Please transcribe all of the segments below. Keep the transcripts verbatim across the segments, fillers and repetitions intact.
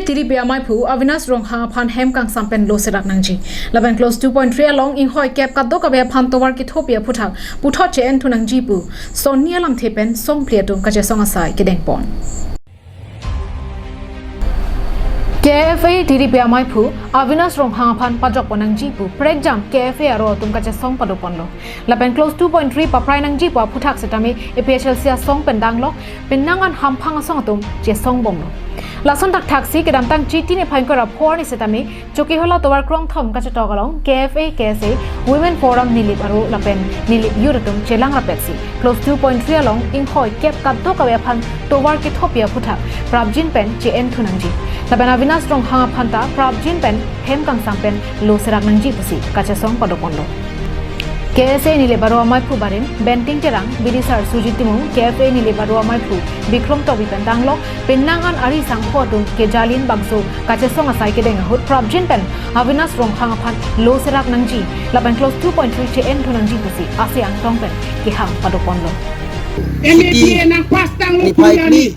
T D P amaiphu Avinash Ronghang aphan hem kangsam pen lo serak nangji. Lapen clause two point three along inghoi kep kadokave aphan tovar kithopi aphuthak puthot che-en thu nangji pu sonni alamthe pen songphli atum kachesong asai kedengpon. K F A T D P amaiphu Avinash Ronghang aphan pajokpon nangji pu prekjam K F A aro atum kachesong padoponlo. Lapen clause two point three paprai nangji pu aphuthak setame A P H L C asong pen danglok, penang an hamphang asong atum chesongbomlo. Lason thakthaksi kedamtang Chiti niphai ingkoi ra pho arni setame Chokihola tovar krongthom kachetok along K F A, K S A, Women Forum Nilip aro lapen Nilip Youth atum chelang rapetsi clause two point three along inghoi kep kadokave aphan tovar kithopi aphuthak prapjin pen che-en thu nangji. Lapen Avinash Ronghang aphan ta prapjin pen hem kangsam pen lo serak nangji pusi kachesong padoponlo. K S A Nilip aro amaiphu barim Benting Terang, Bidisar Sujit Timung, K F A Nilip aro amaiphu Bikrom Tokbi pen danglok, penang an ari sangpho atum kejalin bangso kachesong asai kedeng ahut prapjin pen Avinash Ronghang aphan lo serak nangji lapen clause two point three che-en thu nangji pusi ase angtong pen kehang padoponlo. Chiti niphai phli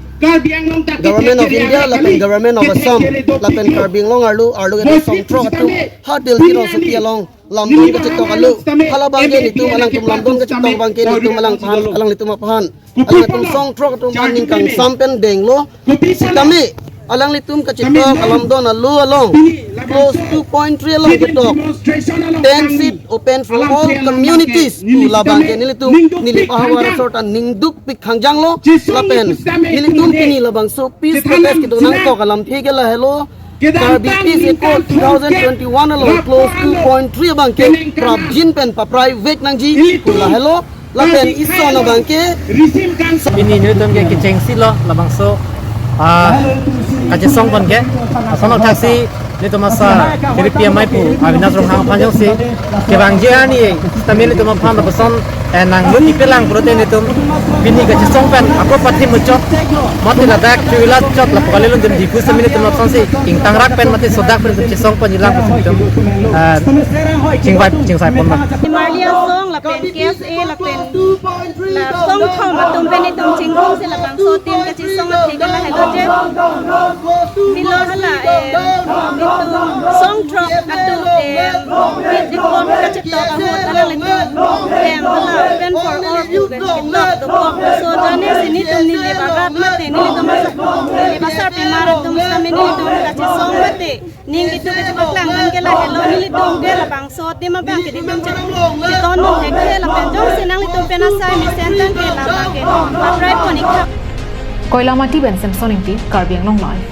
Government of India lapen Government of Assam lapen Karbi Anglong arlo arlo kedo songthrok atum ha Delhi rongsopi along lamdon kachetok alo, halabangke netum alangtum lamdon kachetok abangke netum alangphan, alanglitum aphan, alangtum songthrok atum aphan ning kangsam pen denglo. Sitame alanglitum kachetok alamdon alo along clause two point three along ketok ten seat open for all communities pu labangke nelitum Nilip ahavar asor ta ningdukpik khangjanglo. Lapen nelitum pini labangso peace protest kedo nangkok alamthe ke lahelo, Karbi Peace Accord two thousand twenty-one along clause two point three abangke prapjin pen paprai vek nangji pu lahelo. Lapen ison abangke pini nelitum ke kechengsi lo labangso, ah, kachesong pen ke. Lason thakthaksi nelitum asa T D P amaiphu Avinash Ronghang aphan jongsi kevangji arni setame nelitum aphan lapuson, eh, nanglut ipelang pulote nelitum pini kachesong pen ako pathi muchot mati ladak chuila chot lapu kali lun dem dipu setame nelitum lapusonsi ingtangrak pen mati sodak pen chesong pen ilang pusi nelitum, eh, chingvai chingsai ponlo. Marli asong lapen K F A lapen la songthom atum pen itum chingthumsi labangso tin kachesong athe ke lahelo je. Pilo hala, eh, itum songthrok atum, eh, itum kachetok ahut alanglitum hem hala open for all pu pen ketok dokok. Laso jane si nelitum Nilip arat mate nelitum asa, Nilip asarpimar atum setame nelitum kachesong mate ning itum kachepaklang an ke lahelo, nelitum ke labangso adim abangke nelitum che, cheton nung thekthe lapen jongsi nanglitum pen asai mesen tangte labangke paprai pon ik tha. Koilamati pen Samson Ingti, Karbi Anglong Live.